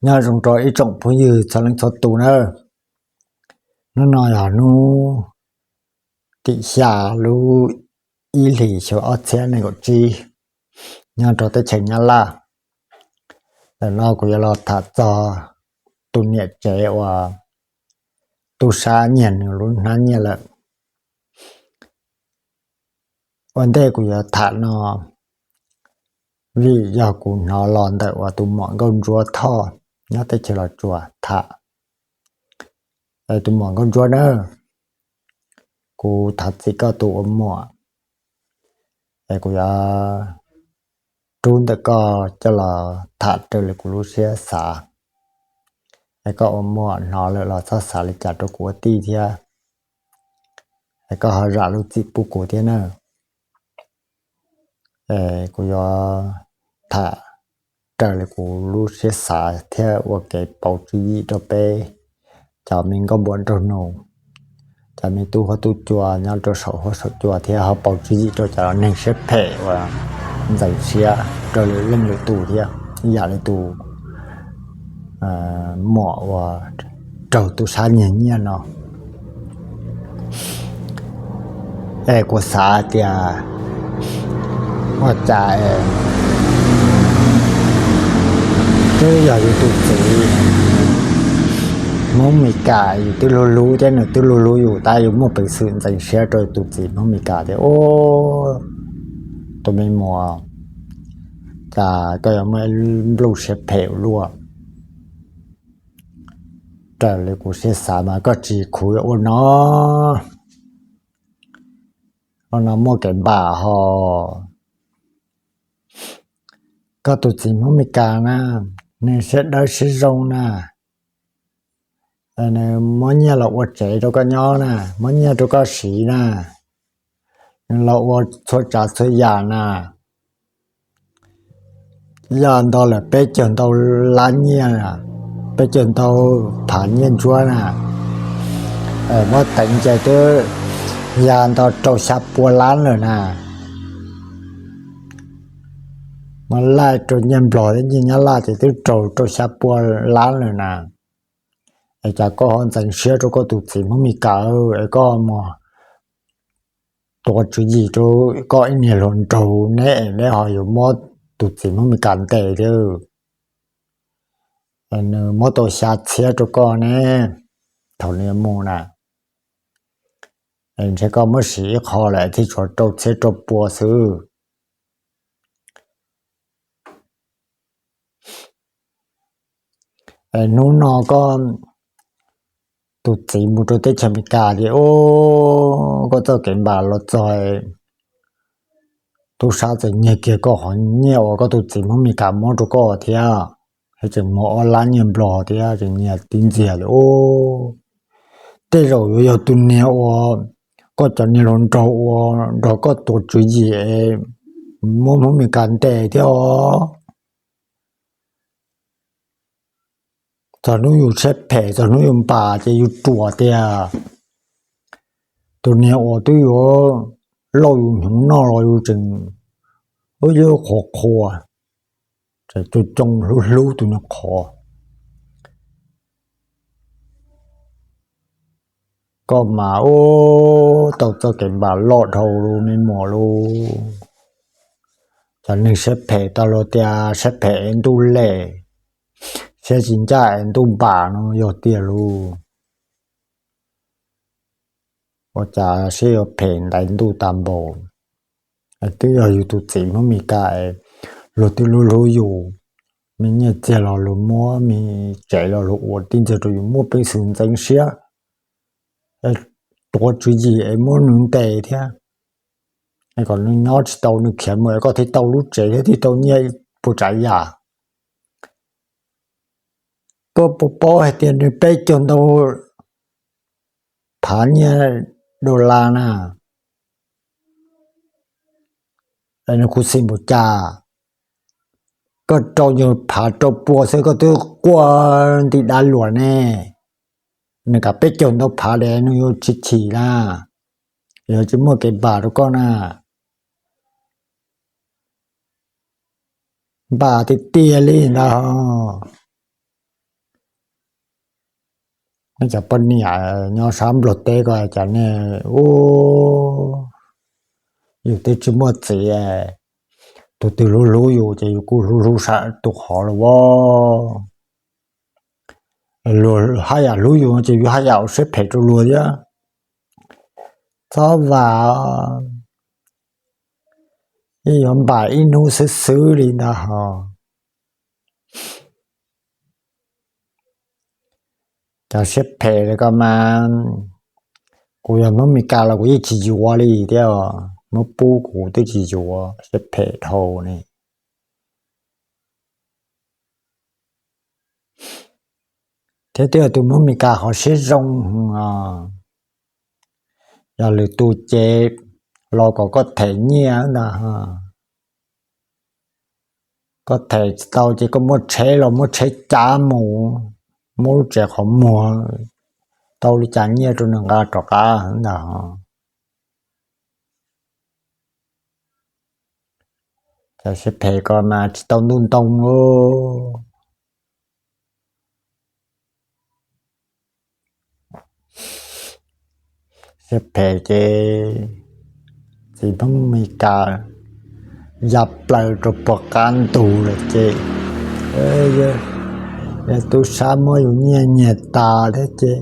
Nyob zoo rau ib tsoom phooj ywg txhua leej txhua tus nawb. Hnub no yog hnub tim xya lub ib hlis xyoo ob txhiab nees nkaum tsib, nyob rau teb chaws Nyab Laj. Ntawm no kuv yuav los tham txog tus niam tsev uas tub sab nyiag nws lub hnab nyiaj lawm. Ua ntej kuv yuav tham no, vim yog kuv hnov los ntawm uas tus muam Nkauj Ntsuab Thoj nyob teb chaws Los Tsuas tham. Tus muam Nkauj Ntsuab na, kuv thov txim koj tus ua muam, es kuv yuav rub ntawm koj coj los tham raws li kuv lub siab xav. Es koj ua muam hnov lawm los txhob xav li cas rau kuv ua tij thiab, es koj ho zam lub txim pub kuv thiab na. Kuv yuav tham raws li kuv lub siab xav thiab ua kev pauv tswv yim rau peb cov me nkauj npua nraug nus, cov me tub huab tub cua nyob rau saum huab saum cua thiab ho pauv tswv yim rau cov neeg siab phem uas ntxeev siab rau lwm leej lwm tus thiab, ib yam li tus muam uas raug tub sab nyiag nyiaj no. Es kuv xav tias ua cas twb yog yus tus txiv Hmoob Mes Kas, yus twb hlub hlub thiab nws twb hlub hlub yus, tab yus muaj peev xwm ntxeev siab rau tus txiv Hmoob Mes Kas tias, tus me muam, cas koj yuav muaj ib nplooj siab phem ua luaj. Raws li kuv siab xav mas koj tsis khuv ua no, ua no muaj kev npam hos. Koj tus txiv Hmoob Mes Kas na, nws siab dawb siab zoo na, nws muab nyiaj los ua tsev rau koj nyob na, muab nyiaj rau koj siv na, nws los ua txhua tsav txhua yam na, ya ntau lawm peb caug ntau lab nyiaj, peb caug ntau phav nyiaj ntsuab na, muab teev ces twb ya ntau rau xya pua lab lawm na. Muab laij rau nyiaj Nplog thiab nyiaj Nyab Laj ces twb rau rau xya pua lab lawm na. Es cas koj ho ntxeev siab rau koj tus txiv Hmoob Mes Kas, es koj mus tuav tswv yim rau koj ib niag hluas nraug neb, neb ho yuav muab tus txiv Hmoob Mes Kas ntes thiab. Nws muab tau xya txhiab rau koj ne, thaum nws mus na, ntshe koj muab siv ib qho lawm thiaj tshuav rau txhiab rau pua xwb. Hnub no koj tus txiv mus rau teb chaws Amelikas ces, o, koj txoj kev npam los txog, tub sab txawm nyiag kiag koj qhov nyiaj uas koj tus txiv Hmoob Amelikas muab rau koj thiab, tseem muag ob lab nyiaj Nplog thiab, tseem nyiag tib ntxiag li. Tej zaum yuav yog tus niag uas koj cov niag hluas nraug uas nrog koj tuav tswv yim muab Hmoob Amelikas ntes thiab os. Txog hnub yus siab phem, txog hnub yus npam ces yus ruam tias tus niag uas twb yuav lauj yus hnyuv noj los yus tseem ua yus qhuas qhuas, tseem coo coo hlub hlub tus niag qhuas. Koj mas ua tau txoj kev npam loj dhau lub me muam lub. Cov neeg siab phem tau luag tias siab phem es ntuj lem, siab tsis ncaj es ntuj npam no yog tiag lub. Ua cas siab yuav phem ntaiv ntuj tas npaum. Twb yog yus tus txiv Hmoob Amelikas, luag twb hlub hlub yus, me nyiaj txiag los luag muab, me tsev los luag ua, tib ntxiag rau yus muaj peev xwm ntxeev siab tuav tswv yim es muab nws ntes thiab. Kom nws nyob tsis tau, nws khiav mus es koj thiaj tau lub tsev thiab thiaj tau nyiaj puas tsav yam. Koj puas paub hais tias nws peb caug ntau phav nyiaj dollar na, nws khuv xim npaum cas? Koj rau nyuag phav rau pua xwb koj twb quaj nti dab luas ne. Nws kam peb caug ntau phav li nws yuav tsis chim na, yuav tsis muaj kev npam rau koj na. Npam tiag tiag li ntag. Nej cov poj niam nyob sab Nplog teb ko cas nej, u, yus twb tsis muaj txiv, tus twg hlub hlub yus ces yus kuj hlub hlub sab tus qhov los as. Luag haj yam hlub yus ces yus haj yam ua siab phem rau luag thiab. Txhob vam, yeej yuav npam ib hnub xwb xwb li ntag hos. Cov siab phem li ko mas, kuv yog Hmoob Mes Kas los kuv yeej tsis yuav li thiab, muab pub kuv twb tsis yuav, siab phem dhau ne. Thiab twb yog tus Hmoob Mes Kas qhov siab zoo os. Yog lwm tus ces los kom koj them nyiaj ntag. Koj them tsis tau ces koj muab tsheb los muab tsheb cav mus, muab lub tsev qhov muag, tau li cas nyiaj rau nws nqa rov qab ntag. Cov siab phem ko mas tsis tau ntuj ntoo lauj. Siab phem ces txiv Hmoob Mes Kas ya plaws rau puag qab ntug lawm ces, yog tub sab muab yus nyiaj nyiag tas thiab ces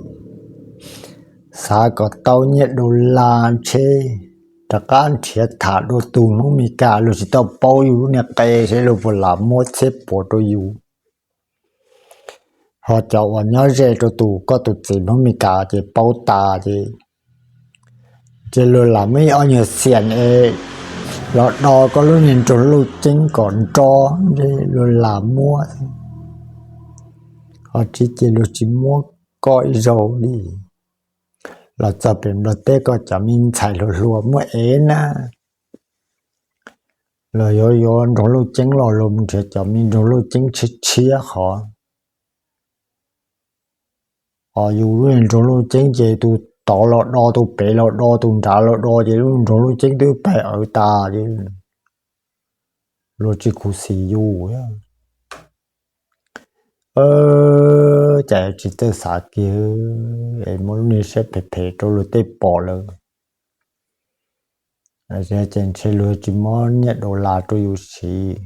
xav kom tau nyiaj dollar tsheb rov qab nrhiav tham dua tus Hmoob Mes Kas, luag tsis tau paub yus lub niag qe seb luag puas lam muab txhiab puav rau yus. Ho cov uas nyob ze rau tus koj tus txiv Hmoob Mes Kas ces paub tas ces, ces luag lam muab ib ob nyuag xiam es los do koj lub niag nroog Lauj Ceeb kom nro, luag lam muab. Ho tsis ces luag tsis muab koj ib zaug li. Los txog pem Nplog teb koj cov me ntxhais hluas hluas muaj ev na, los yuav yuav nroog Lauj Ceeb los luag mus nrhiav cov me nroog Lauj Ceeb tshiab tshiab qhov. Os, yus lub niag nroog Lauj Ceeb ces tus tod los do, tus pem los do, tus nrad los do ces lub nroog Lauj Ceeb twb pais awv tas ces luag tsis khuv xim yus. Cas tsis txawj xav kiag es muab lub niag siab phem phem rau luag tej pom lawm. Ces ntshe luag tsis muab nyiaj dollar rau yus siv.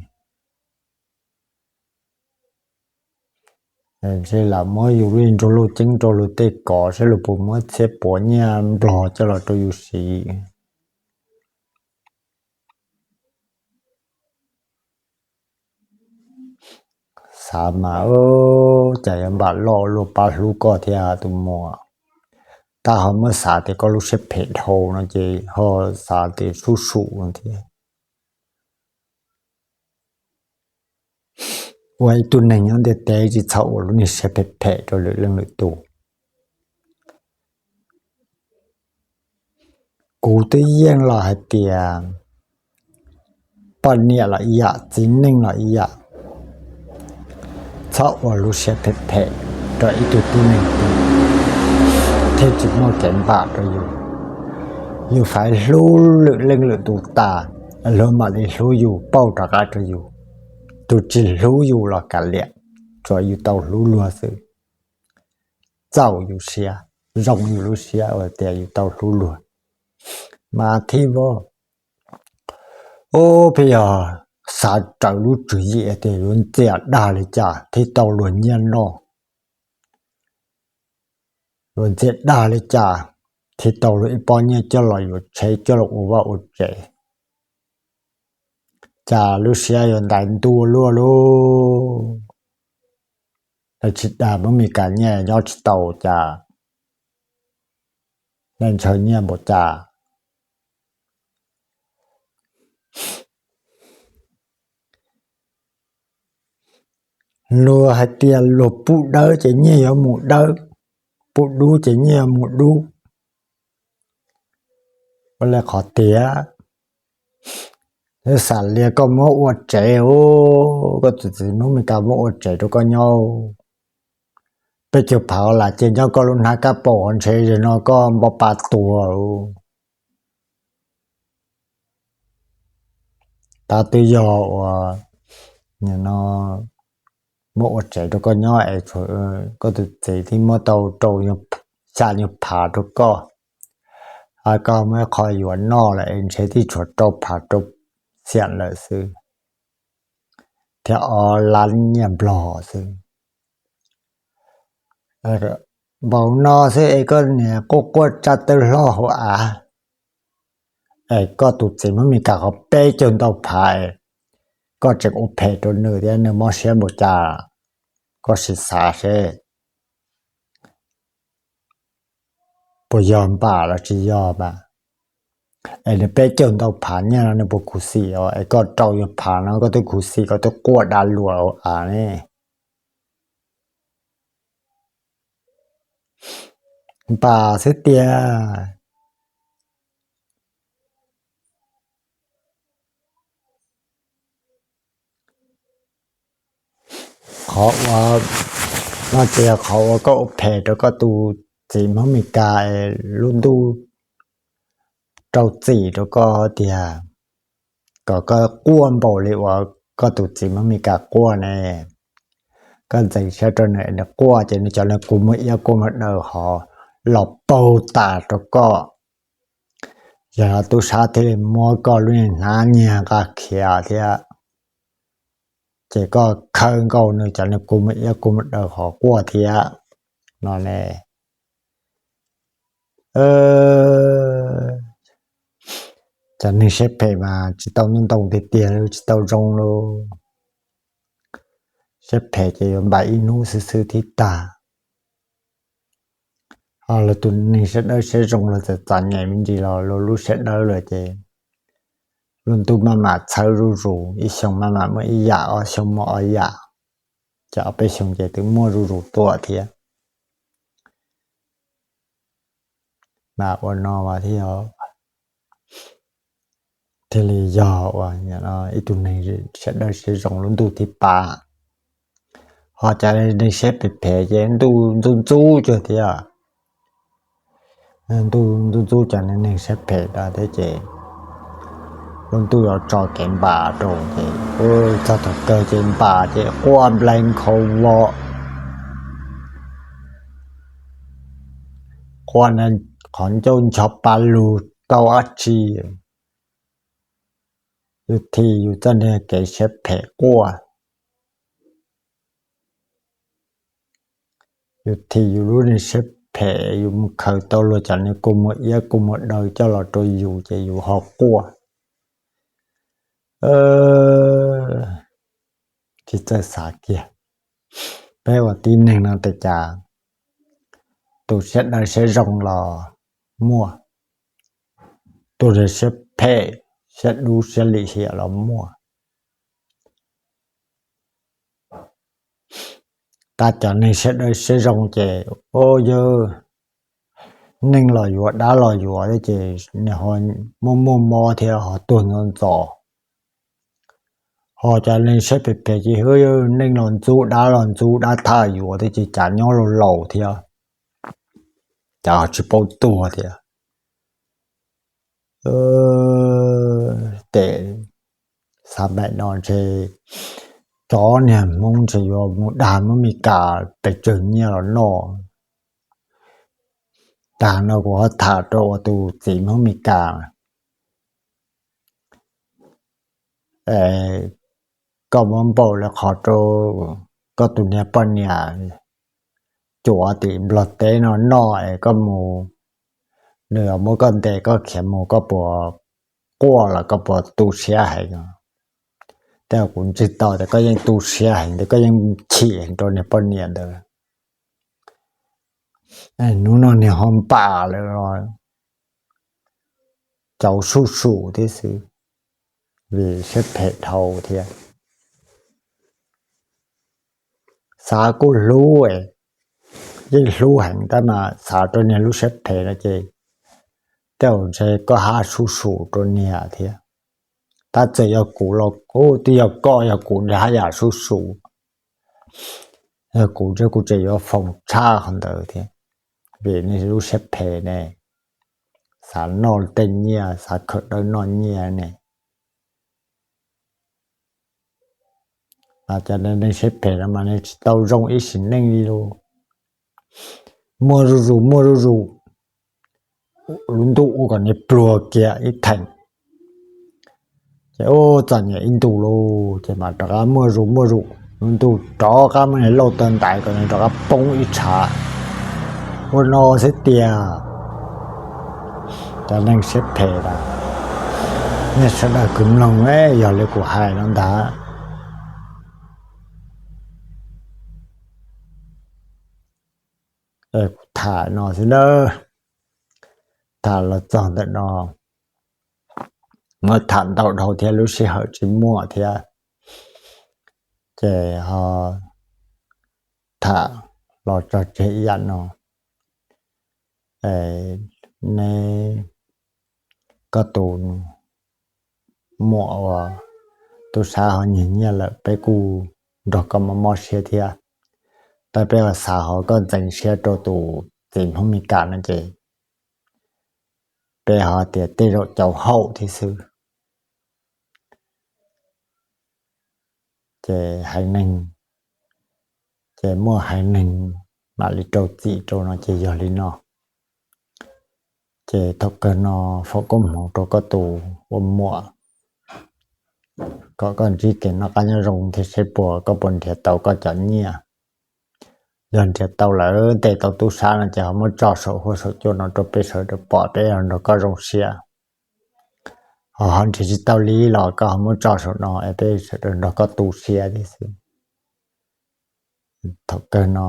Ntshe lam muab yus lub nroog Lauj Ceeb rau luag tej kov saib luag puas muab txhiab puav nyiaj Nplog coj los rau yus siv. Xav mas, cas yuav npam loj luag pab hlub koj thiab tus muam. Tab ho muab xav tias koj lub siab phem dhau no ces ho xav tias sub sum no thiab. Ua ib tug neeg nyob ntiaj teb tsis txhob ua lub niag siab phem phem rau lwm leej lwm tus. Kuv twb yeej los hais tias poj niam los ib yam, txiv neej los ib yam, txhob ua lub siab phem phem rau ib tug tib neeg twg thiaj tsis muaj kev npam rau yus. Yus faib hlub lwm leej lwm tus tas, luag mam li hlub yus pauj rov qab rau yus. Tus tsis hlub yus los kav liam, tsuas yus tau hlub luag xwb. Txaus yus siab, zoo yus lub siab uas tias yus tau hlub luag. Mas thiab, ub, pheej yog xav raws lub tswv yim tias yuav ntxias dag li cas thiaj tau luag nyiaj noj, yuav ntxias dag li cas thiaj tau luag ib pob nyiaj coj los yuav tsheb, coj los ua vaj ua tsev. Cas lub siab yuav ntais ntua luaj lauj. Tsis dag Hmoob Mes Kas nyiaj nyob tsis tau cas, nej ntshaw nyiaj npaum cas. Luag hais tias luag pub dawb ces nyiaj yuav mus dawb, pub dub ces nyiaj yuav mus dub. Ua li qhov tias, xav lias koj muab ua tsev, koj tus txiv Hmoob Mes Kas muab ua tsev rau koj nyob, peb caug phav lam cia nyob koj lub hnab kab paum, ntshe zaum no koj npau pa tuag. Tab twb yog uas no muab ua tsev rau koj nyob es koj tus txiv thiaj muab tau rau xya nyuag phav rau koj. Koj muaj ib qho yuav noj lawm es ntshe thiaj tshuav rau phav rau xiam lawm xwb, thiab ob lab nyiaj nplog xwb. Npaum no xwb es koj niam quaj quaj tsa taw hlo hauv av, es koj tus txiv Hmoob Mes Kas qhov peb caug ntau phav, koj tseem ua phem rau nws thiab nws mob siab npaum cas, koj sim xav seb puas yog npam los tsis yog mas. Es nws peb caug ntau phav nyiaj no nws puas khuv xim os, es koj rau yuav phav no koj twb khuv xim koj twb quaj da luas hauv av ne. Npam xwb tiag. Qhov uas no ces yog qhov uas koj ua phem rau koj tus txiv Hmoob Mes Kas es lub ntuj rau txim rau koj tias kom koj quaj npaum li uas koj tus txiv Hmoob Mes Kas quaj ne. Koj ntxeev siab rau nws, nws quaj ces nws cov neeg kua muag iab kua muag daw hov los paug tas rau koj. Yog no tub sab thiaj li muab koj lub niag hnab nyiag nqa khiav thiab, ces koj khawb nkaus nws cov neeg kua muag iab kua muag daw hov quaj thiab no ne. Cov neeg siab phem mas tsis tau ntoo tiag tiag li, tsis tau zoo li. Siab phem ces yuav npam ib hnub xwb xwb thiab tag. Ho luag tus neeg siab dawb siab zoo los txawm txom nyem me ntsis los luag lub siab dawb lawm ces lub ntuj maj mam txhawb zuj zus, ib xyoo maj mam muaj ib yam, ob xyoo muaj ob yam, ces ob peb xyoo ces twb muaj zuj zus tuaj thiab. Mas ua no thiaj thiaj li yog ua ib tug neeg siab dawb siab zoo lub ntuj thiab pab. Ho cov neeg siab phem phem ces ntuj ntxub ntxub cuag thiab. Ntuj ntxub ntxub cov neeg siab phem thiab ces lub ntuj yuav tso kev npam rau ces txog thaum kawg ces npam ces quaj nplai nkhaus vos, quaj qhov ncauj ncho pa lug tau dab tsi. Yus thim yus txoj niag kev siab phem quaj, yus thim yus lub niag siab phem yus mus khaws tau luag cov niag kua muag iab kua muag daw coj los rau yus ces yus ho quaj. Tsis txawj xav kiag. Peb ua tib neeg no tes cas tus siab dawb siab zoo los muaj, tus niag siab phem siab dub siab lim hiam los muaj. Tab cov neeg siab dawb siab zoo ces, o, yawg, neeg los yuav dab los yuav thiab ces nws ho muaj muaj mob thiab ho tuag ntxov ntxov. Ho cov neeg siab phem phem ces neeg los ntxub dab los ntxub dab thaj yuav thiab ces cas nyob laus laus thiab, cas ho tsis paub tuag thiab. Tes xav npaum no ntshe cov niag Hmoob ntshe yuav mus dag Hmoob Mes Kas pes tsawg nyiaj los noj. Tag no kuv ho tham rau ua tus txiv Hmoob Mes Kas, koj muab npaum li qhov rau koj tus niag poj niam cuav tim Nplog teb no noj es koj mus, nws muab koj ntes koj khiav mus koj puas quaj los koj puas tu siab heev? Tej kuv ntsib tau tias koj yeej tu siab heev tias koj yeej chim heev rau niag poj niam ntawd. Hnub no niag ho npam lawm los cauv suj sum thiab xwb, vim siab phem dhau thiab. Xav kuj hlub, yeej hlub heev tab mas xav rau niag lub siab phem no ces tej zaum ntshe koj haj suj sum rau niag thiab. Tab txawm yog kuv los kuj twb yog koj, yog kuv ntshe haj yam suj sum. Yog kuv ntshe kuv tseem yuav foom tshaj qhov ntawd thiab, vim niag lub siab phem ne, xav noj tej nyiaj, xav khawm dawb noj nyiaj ne. Cov neeg siab phem no mas nws tsis tau zoo ib sim neej li lauj. Muaj zuj zus muaj zuj zus, lub ntuj ua kom nws pluag kiag ib theem. Ces ua txom nyem ib ntus lauj, ces mas rov qab muaj zuj zus muaj zuj zus, lub ntuj rov qab muab nws lauj tawg ntaiv kom nws rov qab poob ib tshav, ua no xwb tiag. Cov neeg siab phem na, nej sawv daws kawg mloog, yog li kuv hais no ntag. Kuv tham no xwb nawb, tham los txog ntawm no, muab tham ntau dhau thiab lub sij hawm tsis muaj thiab, ces ho tham los tso tseg ib yam no. Neb, koj tus muam uas tub sab ho nyiag nyiaj lawm, peb kuj nrog koj mob mob siab thiab. Tab peb ho xav ho koj ntxeev siab rau tus txiv Hmoob Mes Kas no ces peb ho tias tej zaum caum haum thiab xwb. Ces haiv neeg, ces muaj haiv neeg mam li rau txim rau no ces yog li no. Ces thaum kawg no foom koob hmoov rau koj tus ua muam, kom koj ntsib kev noj qab nyob zoo thiab seb puas koj puas nrhiav tau koj cov nyiaj. Yog nrhiav tau lawm ntes tau tub sab no ces ho muab tso saum huab saum cua no rau peb sawv daws pom, peb ho nrog koj zoo siab. Ho ho nrhiav tsis tau li los koj ho muab tso saum no es peb sawv daws nrog koj tu siab thiab xwb. Thaum kawg no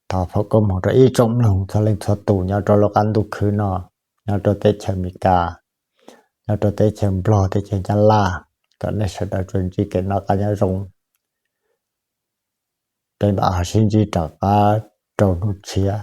thov foom koob hmoov rau ib tsoom mloog txhua leej txhua tus nyob rau lub qab ntuj khwb no, nyob rau teb chaws Amelikas, nyob rau teb chaws Nplog, teb chaws Nyab Laj, kom nej sawv daws tsuas ntsib kev noj qab nyob zoo. Peb mam ho sib ntsib rov qab rau hnub tshiab.